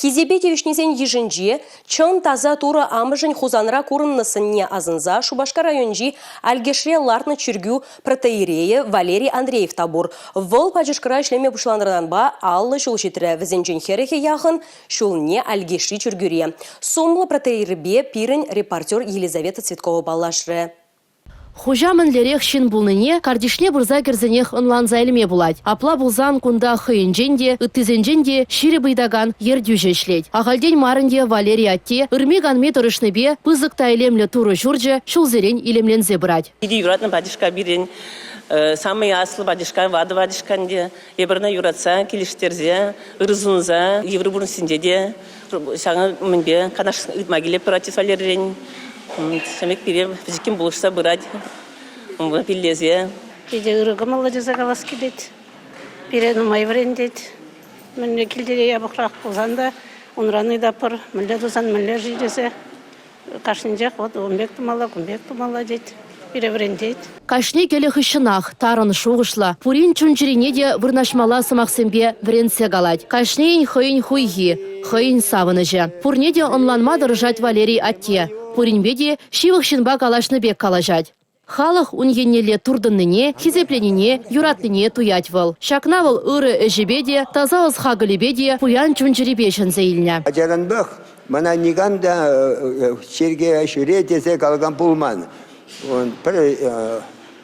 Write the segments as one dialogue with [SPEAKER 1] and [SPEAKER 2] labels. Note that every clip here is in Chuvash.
[SPEAKER 1] Хисепе тивӗҫнисен йышӗнче чӑн таса Турӑ Амӑшӗн Хусанра курӑннӑ сӑнне асӑнса Шупашкар районӗнчи Алькешре лартнӑ чиркӳ протоиерейӗ Валерий Андреев та пур. Вӑл пачӑшкӑра ӗҫлеме пуҫланӑранпа 50 ҫул ҫитрӗ. Вӗсенчен хӗрӗхӗ яхӑн ҫулне Алькешри чиркӳре. Сумлӑ протоиерейпе пирӗн репортер Елизавета Цветкова паллашрӗ.
[SPEAKER 2] Хуҫа мӗнлерех ҫын пулнине картишне пырса кӗрсенех ӑнланса илме пулать. Апла пулсан кунта хӑйӗнчен те, ыттисенчен те ҫирӗп ыйтакан ертӳҫӗ ӗҫлет. Ахальтен мар ӗнтӗ Валерий атте ырми-канми тӑрӑшнипе пысӑк та илемлӗ Турӑ ҫурчӗ ҫулсерен илемленсе пырать.
[SPEAKER 3] Питӗ юратнӑ пачӑшка пирӗн, самый аслӑ пачӑшка, ватӑ пачӑшка ӗнтӗ. Эпир ӑна юратса, килӗштерсе, ырӑ сунса йывӑр пурнӑҫсенче те ҫакӑ мӗнпе канаш ыйтма килетпӗр отец Валерирен. Ҫамек пире пӗчӗккӗн пулӑшса пырать, пиллесе.
[SPEAKER 4] Питӗ ырӑ кӑмӑллӑ тесе калас килет. Пире нумай вӗрентет. Мӗнле килте япӑхрах пулсан та унран ыйтатпӑр, мӗнле тусан мӗнле-ши тесе. Кашнинчех вот ун пек тумалла, кун пек тумалла тет, пире вӗрентет.
[SPEAKER 2] Кашни кӗлӗ хыҫҫӑнах тарӑн шухӑшлӑ, пурин чун-чӗрине те вырнаҫмалла сӑмахсемпе вӗрентсе калать. Кашнийӗн хӑйӗн хуйхи, хӑйӗн савӑнӑҫӗ. Пурне те ӑнланма тӑрӑшать Валерий атте. Пуринпе те ҫывӑх ҫынпа калаҫнӑ пек калаҫать. Халӑх ун еннелле туртӑннине, хисепленине, юратнине туять вӑл. Ҫакна вӑл ырӑ ӗҫӗпе те, таса ӑс-хакӑлӗпе те, пуян чун-чӗрипе ҫӗнсе илнӗ.
[SPEAKER 5] Ачаранпах мана никам та чирке ҫӳре тесе калакан пулман. Пӗр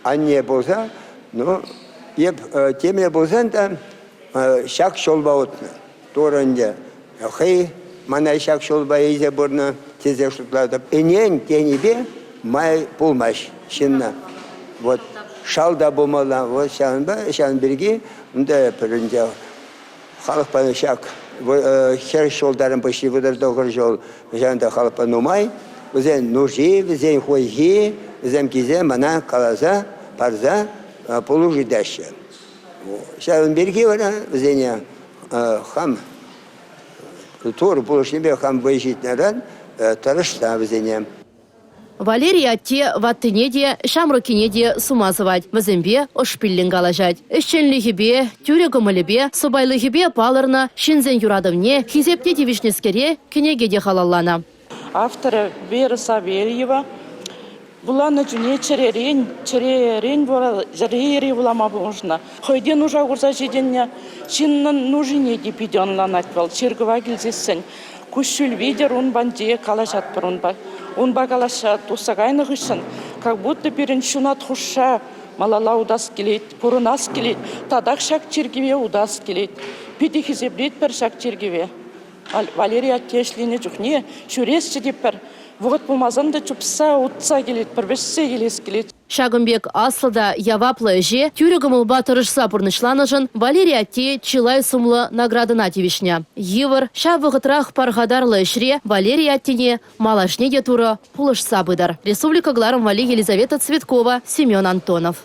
[SPEAKER 5] анне пулса, ну, эп темле пулсан та ҫак ҫулпа утнӑ. Турӑ ӗнтӗ хӑй мана ҫак ҫулпа илсе пырнӑ тесе шутлатӑп. Ӗнен тенипе май пулмасть ҫынна. Вот шалта пулмалла. Вот ҫавӑнпа ҫавӑн пирки унта пӗринче халӑхпа ҫак хӗр ҫултарӑн пуҫри 39 ҫул ҫавӑнта халӑхпа нумай. Вӗсен нуши, вӗсен хуйхи, вӗсем килсе мана каласа парса пулӑшу ыйтаҫҫӗ. Ҫавӑн пирки вара вӗсене хам Турӑ пулӑшнипе хам вӑй ҫитнӗрен тӑрӑшса вӗсене.
[SPEAKER 2] Валерий атте ваттине те, ҫамрӑккине те сума сӑвать, вӗсемпе ӑшпиллӗн калаҫать. Ӗҫченлӗхӗпе, тӳрӗ кӑмӑлӗпе, сӑпайлӑхӗпе палӑрнӑ ҫынсен юратӑвне, хисепне тивӗҫнӗскере кӗнеке те халалланӑ.
[SPEAKER 6] Авторӗ Вера Савельева. Вуланӑ чухне чӗререн, чӗререн чӗрери вулама пулӑшнӑ. Хӑй те нуша курса ҫитӗннӗ. Ҫыннӑн нушине те питӗ ӑнланать вӑл. Чиркӑва килсессӗн куҫҫуль витӗр ун патне калаҫатпӑр унпа. Унпа калаҫса тухса кайнӑ хыҫҫӑн как будто пирӗн ҫунат хушша малалла утас килет, пурӑнас килет, татах ҫак чиркӗве утас килет. Питӗ хисеплетпӗр ҫак чиркӗве. Валерий атте ӗҫленӗ чухне ҫӳресчӗ те пӗр вӑхӑт пулмасан та чупса утса килетпӗр, вӗҫсе килес килет.
[SPEAKER 2] Ҫакӑн пек аслӑ та яваплӑ ӗҫе тӳрӗ кӑмӑлпа тӑрӑшса пурнӑҫланӑшӑн Валерий атте чылай сумлӑ наградӑна тивӗҫнӗ. Йывӑр, ҫав вӑхӑтрах пархатарлӑ ӗҫре Валерий аттене малашне те Турӑ пулӑшса пытӑр. Республика кӑларӑм валли Елизавета Цветкова, Семен Антонов.